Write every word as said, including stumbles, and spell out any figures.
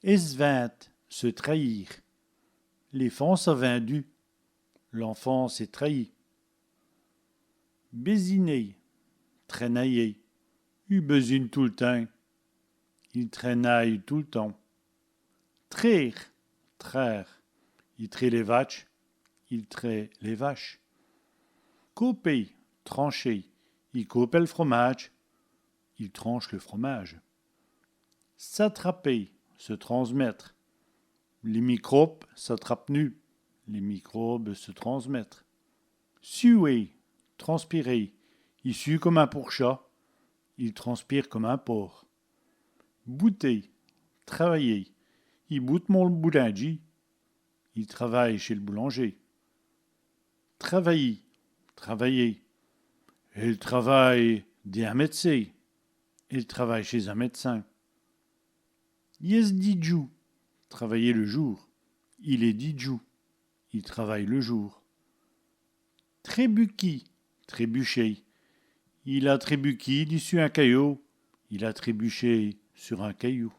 Ès' vinde, se trahir. L'èfant s'a vindu. L'enfant s'est trahi. Bèziner, traînailler. I bèzine tout l' timps. Il traînaille tout le temps. Trêre, traire. I trêt lès vatches. Il trait les vaches. Coper, trancher. I cope èl fromâdje. Il tranche le fromage. S'atraper, se transmettre. Lès microbes s'atrap'nut. Les microbes se transmettent. Suer, transpirer. I sue come in pourcha. Il transpire comme un porc. Bouter, travailler. I boute mon boulindjî. Il travaille chez le boulanger. Travayî, travailler. Èle travaye dins in mèd'cén. Elle travaille chez un médecin. Yèsse di djoû, travailler le jour. Il èst di djoû. Il travaille le jour. Trèbuquî, trébucher. Il a trèbuquî dissus in cayau. Il a trébuché sur un caillou.